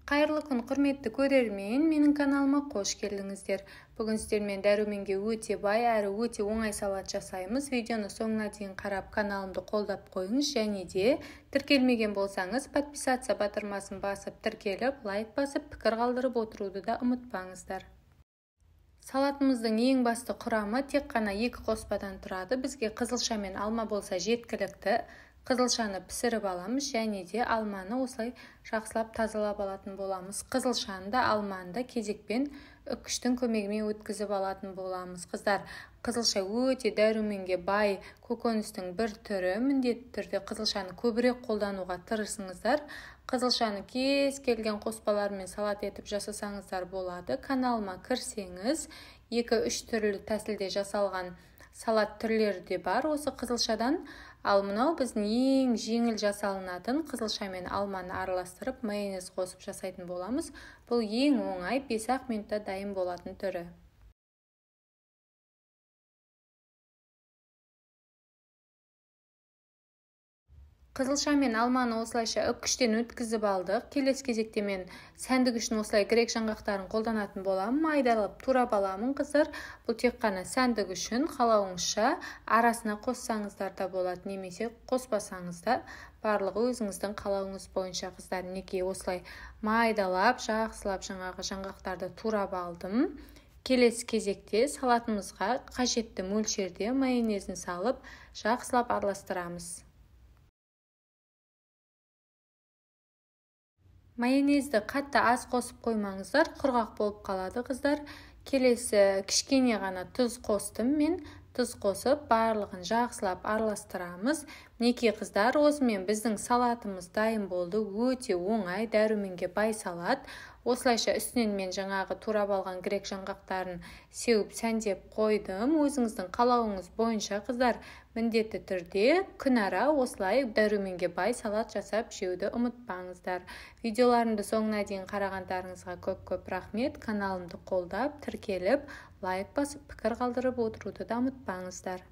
Қайырлы күн, құрметті көрермен, менің каналыма қош келдіңіздер. Бүгін сіздермен дәруменге өте бай әрі өте оңай салат жасаймыз. Видеоны соңына дейін қарап, каналымды қолдап қойыңыз және де тіркелмеген болсаңыз, подписаться батырмасын басып, тіркеліп, лайк басып, пікір қалдырып отыруды да ұмытпаңыздар. Салатымыздың ең басты құрамы тек қана екі қоспадан тұрады. Бізге қызылша мен алма болса жеткілікті. Қызылшаны пісіріп аламыз және де алманы осылай жақсылап тазалап алатын боламыз. Қызылшаны да алманы да кезекпен үккіштің көмегімен өткізіп алатын боламыз. Қыздар, қызылша өте дәруменге бай көкөністің бір түрі. Міндетті түрде қызылшаны көбірек қолдануға тырысыңыздар. Қызылшаны кез келген қоспалармен салат етіп жасасаңыздар болады. Каналыма кірсеңіз, 2-3 түрлі тәсілде жасалған салат түрлері де бар осы қызылшадан. Ал мынау біздің ең жеңіл жасалынатын қызылша мен алманы араластырып майонез қосып жасайтын боламыз. Бұл ең оңай 5-ақ минутта дайын болатын түрі. Қызылша мен алманы осылайша үккіштен өткізіп алдық. Келесі кезекте мен сәндік үшін осылай грек жаңғақтарын қолданатын боламын. Майдалап турап аламын, қыздар. Бұл тек қана сәндік үшін, қалауыңызша арасына қоссаңыздар да болады, немесе қоспасаңыз да, барлығы өзіңіздің қалауыңыз бойынша, қыздар. Мінекей осылай майдалап, жақсылап жаңағы жаңғақтарды турап алдым. Келесі кезекте салатымызға қажетті мөлшерде майонезін салып, жақсылап араластырамыз. Майонезді қатты аз қосып қоймаңыздар, құрғақ болып қалады, қыздар. Келесі кішкене ғана тұз қостым мен. Тұз қосып, барлығын жақсылап араластырамыз. Мінекей, қыздар, осымен біздің салатымыз дайын болды. Өте оңай, дәруменге бай салат. Осылайша үстінен мен жаңағы турап алған грек жаңғақтарын сеуіп сәндеп қойдым. Өзіңіздің қалауыңыз бойынша, қыздар, міндетті түрде күнара осылай дәруменге бай салат жасап жеуді ұмытпаңыздар. Видеоларымды соңына дейін қарағандарыңызға көп-көп рахмет. Каналымды қолдап, тіркеліп, лайк басып, пікір қалдырып отыруды да ұмытпаңыздар.